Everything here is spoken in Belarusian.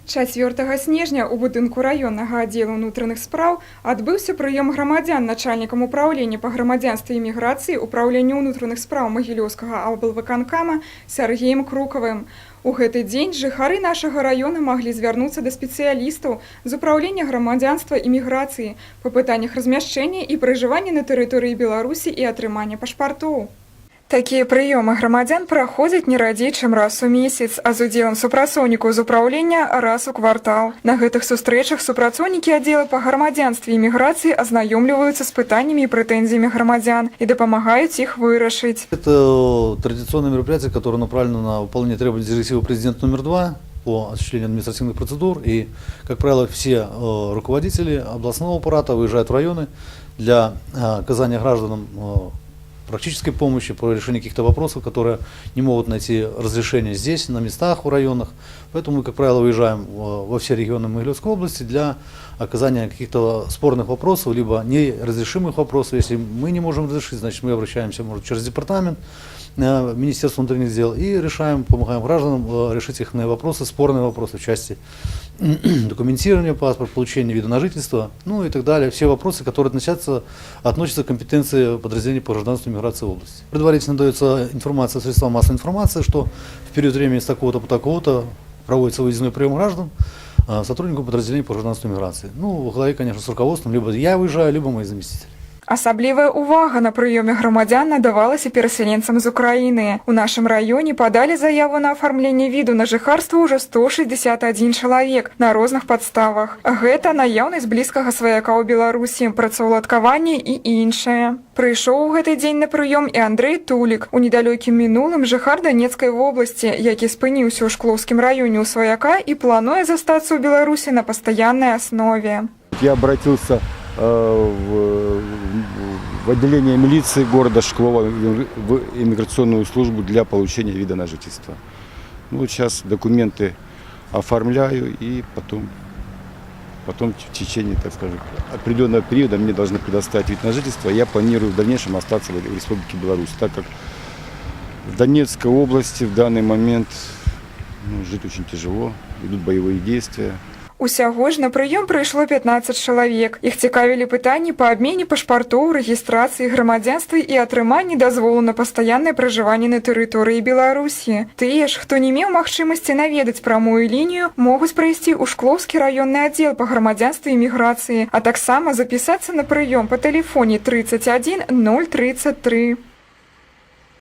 4 снежня ў будынку раённага аддзела ўнутраных спраў адбыўся прыём грамадзян начальнікам упраўлення па грамадзянстве і міграцыі Упраўлення ўнутраных спраў Магілёўскага аблвыканкама Сяргеем Крукавым. У гэты дзень жыхары нашага раёна маглі звярнуцца да спецыялістаў з упраўлення грамадзянства і міграцыі па пытаннях размяшчэння і пражывання на тэрыторыі Беларусі і атрымання пашпартоў. Такія прыёмы грамадзян праходзяць не радзей, чым раз у месяц, а з удзелам супрацоўнікаў з упраўлення раз у квартал. На гэтых сустрэчах супрацоўнікі аддзела па грамадзянстве і міграцыі азнаёмліваюцца з пытаннямі і прэтэнзіямі грамадзян і дапамагаюць іх вырашыць. Это традиционное мероприятие, которое направлено на выполнение требований директивы президента номер 2 по осуществлению административных процедур. И, как правило, все руководители областного аппарата выезжают в районы для оказания гражданам практической помощи по решению каких-то вопросов, которые не могут найти разрешение здесь, на местах, в районах. Поэтому мы, как правило, выезжаем во все регионы Могилевской области для оказания каких-то спорных вопросов либо неразрешимых вопросов. Если мы не можем разрешить, значит, мы обращаемся, может, через департамент Министерства внутренних дел и решаем, помогаем гражданам решить их вопросы, спорные вопросы в части документирования паспорта, получения вида на жительство, ну и так далее. Все вопросы, которые относятся к компетенции подразделений по гражданству и миграции области. Предварительно дается информация средствам массовой информации, что в период времени с такого-то по такого-то проводится выездной прием граждан сотрудников подразделений по гражданству и миграции. Ну, во главе, конечно, с руководством, либо я выезжаю, либо мои заместители. Асаблівая ўвага на прыёме грамадзян надавалася перасяленцам з Украіны. У нашым раёне падалі заяву на афармленне віду на жыхарства ўжо 161 чалавек на розных падставах. Гэта наяўнасць блізкага сваяка ў Беларусі, працаўладкаванне і іншае. Прыйшоў у гэты дзень на прыём і Андрэй Тулік, у недалёкім мінулым жыхар Данецкай вобласці, які спыніўся ў Шклоўскім раёне ў сваяка і плануе застацца ў Беларусі на пастаяннай аснове. Я обратился в отделение милиции города Шклова, в иммиграционную службу для получения вида на жительство. Ну, вот сейчас документы оформляю, и потом в течение, так скажем, определенного периода мне должны предоставить вид на жительство. Я планирую в дальнейшем остаться в Республике Беларусь, так как в Донецкой области в данный момент, ну, жить очень тяжело, идут боевые действия. Усяго ж на прыём прыйшло 15 чалавек. Іх цікавілі пытанні па абмене пашпартоў, рэгістрацыі грамадзянства і атрыманні дазволу на пастаяннае пражыванне на тэрыторыі Беларусі. Тыя ж, хто не меў магчымасці наведаць прамую лінію, могуць прыйсці ў Шклоўскі раённы аддзел па грамадзянстве і міграцыі, а таксама запісацца на прыём па тэлефоне 31 033.